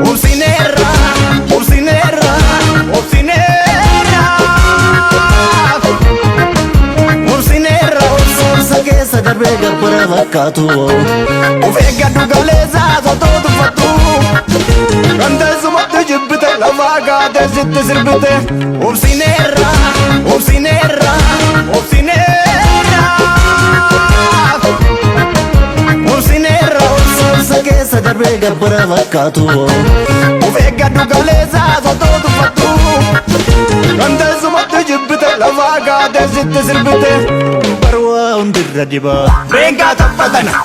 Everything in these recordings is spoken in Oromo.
Obsineerra, obsineerra, obsineerra. Obsineerra, Obsa keessa darbee gabbara fakkaatu. Of eeggadhu galeessaa sotoo tuffattu. Kan teessumatti jibbite lafaa kaatee sitti sirbite. Obsineerra, obsineerra, obsineerra. Obsineerra, Obsa keessa darbee gabbara fakkaatu. Of eeggadhu galeessaa sotoo tuffattu. Kan teessumatti jibbite lafaa kaatee sitti sirbite. Barwaa hundirra dibaa. Reengaa taphatana.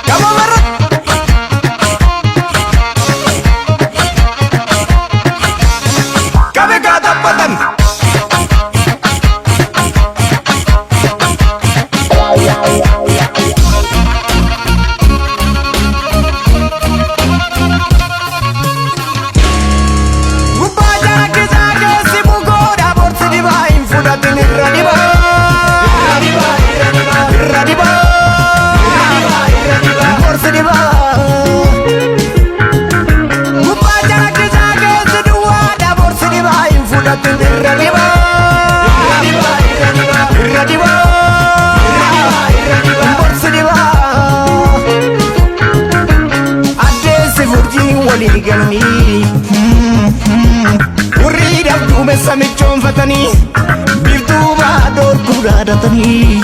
Gama barra. Qabe kaa taphatan. Gubbaa jaakkisaa keessi bukoodha borsi dibaa hin fudhatin irra dibaa. Irra dibaa. Borsi dibaa. Gubbaa jaakkisaa keessi duwwaadha borsi dibaa hin fudhatin irra dibaa. Irra dibaa. Borsi dibaa. Addeessi furjiin walii galanii hurriidhaaf duumessa michoonfatanii biiftuu baadhoorguu dhaadatanii.